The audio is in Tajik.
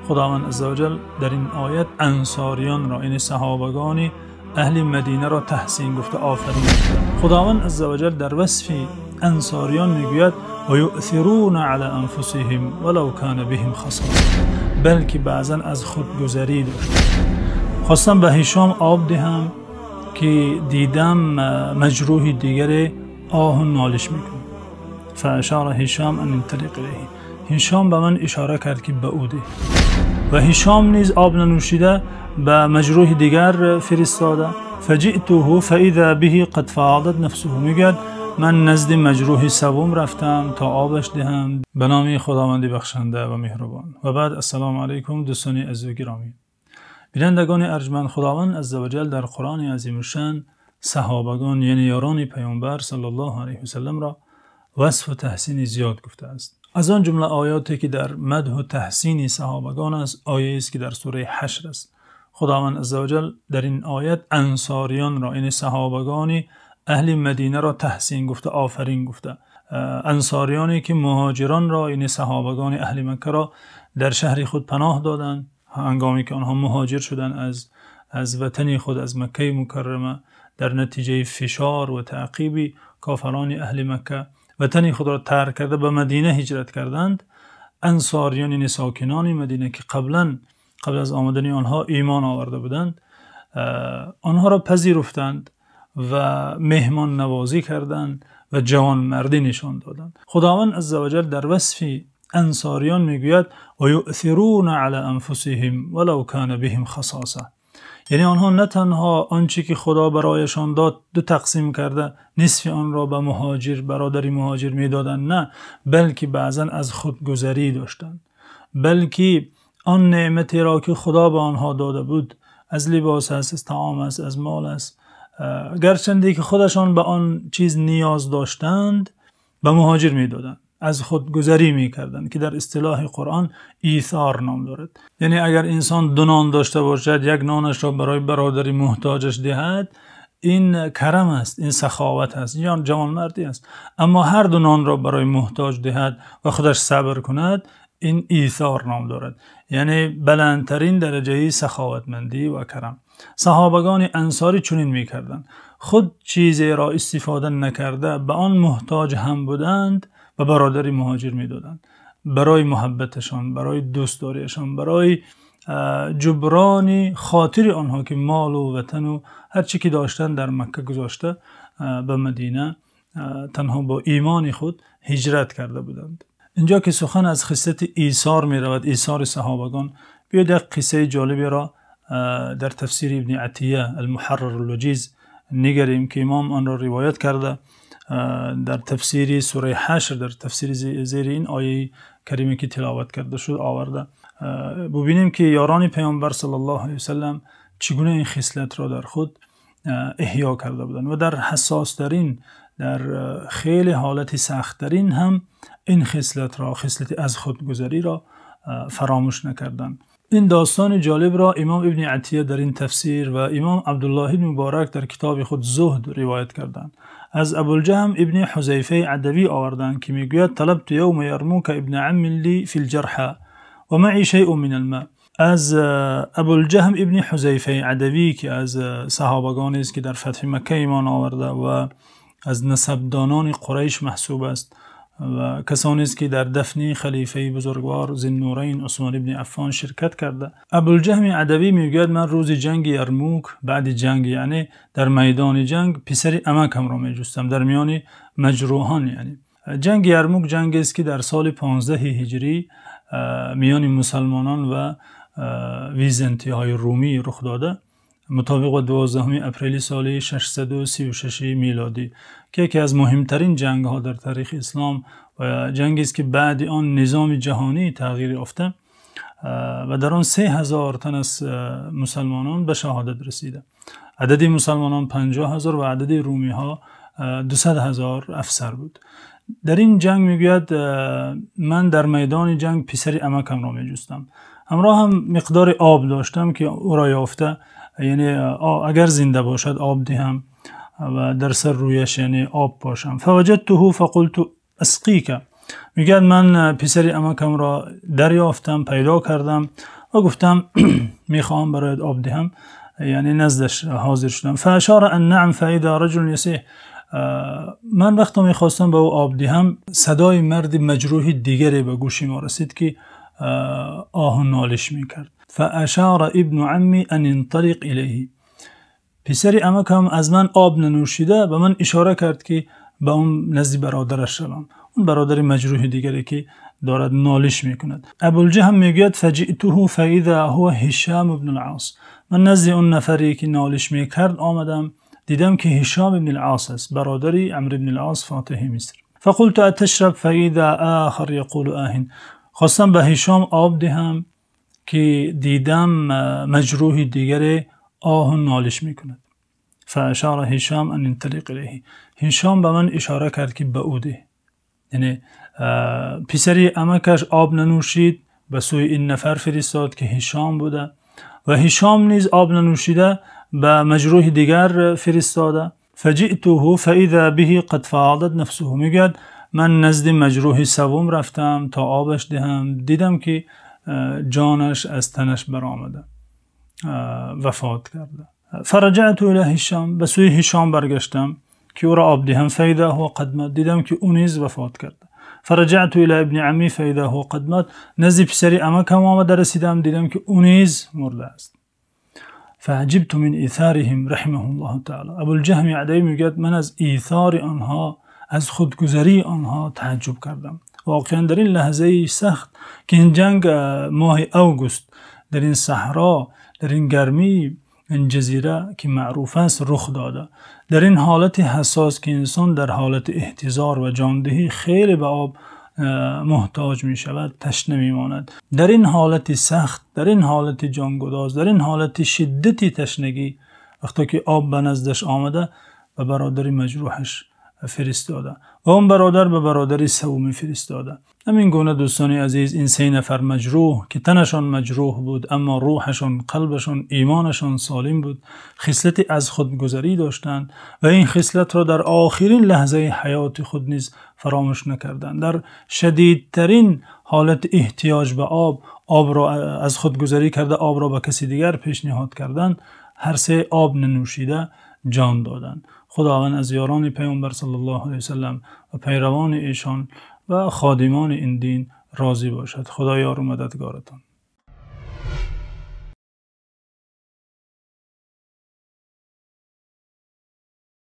Худованд азза ва ҷалл дар ин оят ансориёнро, яъне саҳобагони аҳли Мадинаро таҳсин гуфта, офарин гуфта. Худованд азза ва ҷалл дар васфи ансориён мегӯяд: وَيُؤْثِرُونَ عَلَى أَنفُسِهِمْ وَلَوْ كَانَ بِهِمْ خَصَاصَةٌ, балки баъзан аз худгузарӣ доштанд. Хостам ба Ҳишом об диҳам, ки дидам маҷрӯҳи дигаре оҳу нолиш мекунад. فأشار هشام أن انطلق إليه. Ҳишом ба ман ишора кард, ки ба ӯ деҳ, ва Ҳишом низ об нанӯшида ба маҷрӯҳи дигар фиристода. فجئته فإذا به قد فاضت نفسه. Мегӯяд, ман назди маҷрӯҳи севум рафтам, то обаш диҳам. Ба номи Худованди бахшанда ва меҳрубон. Ва баъд, ассалому алайкум, дӯстони азизу гиромӣ, бинандагони арҷманд. Худованд азза ва ҷалл дар Қуръони азимушшаън саҳобагон, яъне ёрони Паёмбар саллаллоҳу алайҳи васаллам ро васфу таҳсини зиёд гуфтааст. Аз он ҷумла оёте ки дар мадҳу таҳсини саҳобагон аст, ояест, ки дар сураи Ҳашр аст. Худованд азза ва ҷалл дар ин оят ансориёнро, яъне саҳобагони аҳли Мадинаро таҳсин гуфта, офарин гуфта. Ансориёне ки муҳоҷиронро, яъне саҳобагони аҳли Маккаро дар шаҳри худ паноҳ доданд, ҳангоме ки онҳо муҳоҷир шуданд аз ватани худ, аз Маккаи Мукаррама, дар натиҷаи фишор ва таъқиби кофирони аҳли Макка ватани худро тарк карда, ба Мадина ҳиҷрат карданд. Ансориён, яъне сокинони Мадина, ки қаблан, қабл аз омадани онҳо имон оварда буданд, онҳоро пазируфтанд ва меҳмоннавозӣ карданд ва ҷавонмардӣ нишон доданд. Худованд азза ва ҷалл дар васфи ансориён мегӯяд: وَيُؤْثِرُونَ عَلَى أَنفُسِهِمْ وَلَوْ كَانَ بِهِمْ خَصَاصَةٌ. Яъне онҳо на танҳо он чи ки Худо барояшон дод, ду тақсим карда, нисфи онро ба муҳоҷир, бародари муҳоҷир медоданд, на, балки баъзан аз худгузарӣ доштанд, балки он неъматеро ки Худо ба онҳо дода буд, аз либос аст, аз таом аст, аз мол аст, гарчанде ки худашон ба он чиз ниёз доштанд, ба муҳоҷир медоданд, аз худгузарӣ мекарданд, ки дар истилоҳи Қуръон эсор ном дорад. Яъне агар инсон ду нон дошта бошад, як нонашро барои бародари муҳтоҷаш диҳад, ин карам аст, ин саховат аст, ин ҷавонмардӣ аст. Аммо ҳар ду нонро барои муҳтоҷ диҳад ва худаш сабр кунад, ин эсор ном дорад, яъне баландтарин дараҷаи саховатмандӣ ва карам. Саҳобагони ансорӣ чунин мекарданд: худ чизеро истифода накарда, ба он муҳтоҷ ҳам буданд, ба бародари муҳоҷир медоданд, барои муҳаббаташон, барои дӯстдориашон, барои ҷуброни хотири онҳо, ки мол ва ватан ва ҳар чи ки доштанд дар Макка гузошта, ба Мадина танҳо бо имони худ ҳиҷрат карда буданд. Инҷо ки сухан аз хислати эсор меравад, эсори саҳобагон, биёед як қиссаи ҷолиберо дар тафсири Ибни Атия Ал-Муҳаррар ал-Ваҷиз нигарем, ки имом онро ривоят карда дар тафсири сураи Ҳашр, дар тафсири зери ин ояи карима, ки тиловат карда шуд, оварда. Бубинем, ки ёрони Паёмбар саллаллоҳу алайҳи васаллам чӣ гуна ин хислатро дар худ эҳё карда буданд ва дар ҳассостарин, дар хеле ҳолати сахттарин ҳам ин хислатро, хислати аз худгузариро фаромӯш накарданд. Ин достони ҷолибро имом Ибни Атия дар ин тафсир ва имом Абдуллоҳ ибни Муборак дар китоби худ Зуҳд ривоят карданд. Аз Абулҷаҳм ибни Ҳузайфаи Адавӣ оварданд, ки мегӯяд: طلبت يوم اليرموك ابن عم لي في الجرحى ومعي شيء من الماء. Аз Абулҷаҳм ибни Ҳузайфаи Адавӣ, ки аз саҳобагоне аст, ки дар фатҳи Макка имон оварда ва аз насабдонони Қурайш маҳсуб аст ва касоне аст, ки дар дафни халифаи бузургвор Зиннурайн Усмон ибни Аффон ширкат карда. Абулҷаҳми Адавӣ мегӯяд, ман рӯзи ҷанги Ярмук, баъди ҷанг, яъне дар майдони ҷанг, писари амакамро меҷустам дар миёни маҷрӯҳон. Яъне ҷанги Ярмук ҷангест, ки дар соли 15 ҳиҷрӣ миёни мусалмонон ва византиҳои румӣ рух дода, мутобиқ ба 12 апрели соли 636 милодӣ, ки яке аз муҳимтарин ҷангҳо дар таърихи ислом ва ҷангест, ки баъди он низоми ҷаҳонӣ тағйир ёфта ва дар он 3000 тан аз мусалмонон ба шаҳодат расида. Адади мусалмонон 50 000 ва адади румиҳо 200 000 афсар буд. Дар ин ҷанг, мегӯяд, ман дар майдони ҷанг писари амакамро меҷустам. Ҳамроҳам миқдори об доштам, ки ӯро ёфта, яъне агар зинда бошад, об диҳам ва дар сар рӯяш, яъне об пошам. فوجدته فقلت أسقيك. Мегӯяд ман писари амакамро дарёфтам, пайдо кардам ва гуфтам мехоҳам барояш об диҳам, яъне назди ӯ ҳозир шудам. فأشار أن نعم فإذا رجل يصيح. Ман вақте мехостам ба ӯ об диҳам, садои марди маҷрӯҳи дигаре ба гӯши мо расид, ки оҳу нолиш мекард. فأشار ابن عمي أن انطلق إليه. Писари амакам аз ман об нанӯшида ба ман ишора кард, ки ба он назди бародараш равам, он бародари маҷрӯҳи дигаре ки дорад нолиш мекунад. Абулҷаҳм мегӯяд: فجئته فإذا هو هشام بن العاص. Ман назди он нафаре ки нолиш мекард омадам, дидам ки Ҳишом ибн Ос аст, бародари Амр ибн Ос, фотеҳи Миср. فقلت أتشرب فإذا آخر يقول آه. Хостам ба Ҳишом об диҳам, ки дидам маҷрӯҳи дигаре оҳу нолиш мекунад. فأشار هشام أن انطلق إليه. Ҳишом ба ман ишора кард, ки ба ӯ деҳ. Яъне писари амакаш об нанӯшид, ба сӯи ин нафар фиристод, ки Ҳишом буда, ва Ҳишом низ об нанӯшида ба маҷрӯҳи дигар фиристода. فجئته فإذا به قد فاضت نفسه. Мегӯяд ман назди маҷрӯҳи севум рафтам то обаш диҳам, дидам ки ҷонаш аз танаш баромада, вафот карда. فرجعت إلى هشام. Ба сӯи Ҳишом баргаштам, ки ӯро об диҳам. فإذا هو قد مات. Дидам ки ӯ низ вафот карда. فرجعت إلى ابن عمي فإذا هو قد مات. Назди писари амакам омада расидам, дидам ки ӯ низ мурда аст. فعجبت من إيثارهم رحمه الله تعالى. Абулҷаҳми Адавӣ мегӯяд ман аз эсори онҳо, аз худгузарии онҳо таажжуб кардам. Воқеан дар ин лаҳзаи сахт, ки ин ҷанг моҳи август дар ин саҳро, дар ин гармии ин ҷазира, ки маъруф аст, рух дода, дар ин ҳолати ҳассос, ки инсон дар ҳолати эҳтизор ва ҷондиҳӣ хеле ба об муҳтоҷ мешавад, ташна мемонад, дар ин ҳолати сахт, дар ин ҳолати ҷонгудоз, дар ин ҳолати шиддати ташнагӣ, вақте ки об ба наздаш омада, ба бародари маҷрӯҳаш фиристода ва он бародар ба бародари севумӣ фиристода. Ҳамин гуна, дӯстони азиз, ин се нафар маҷрӯҳ, ки танашон маҷрӯҳ буд, аммо рӯҳашон, қалбашон, имонашон солим буд, хислати аз худгузарӣ доштанд ва ин хислатро дар охирин лаҳзаи ҳаёти худ низ фаромӯш накарданд. Дар шадидтарин ҳолати эҳтиёҷ ба об, обро аз худгузарӣ карда, обро ба каси дигар пешниҳод карданд. Ҳар се об нанӯшида ҷон доданд. Худованд аз ёрони Паёмбар саллаллоҳу алайҳи васаллам ва пайравони эшон ва ходимони ин дин розӣ бошад. Худо ёру мададгоратон.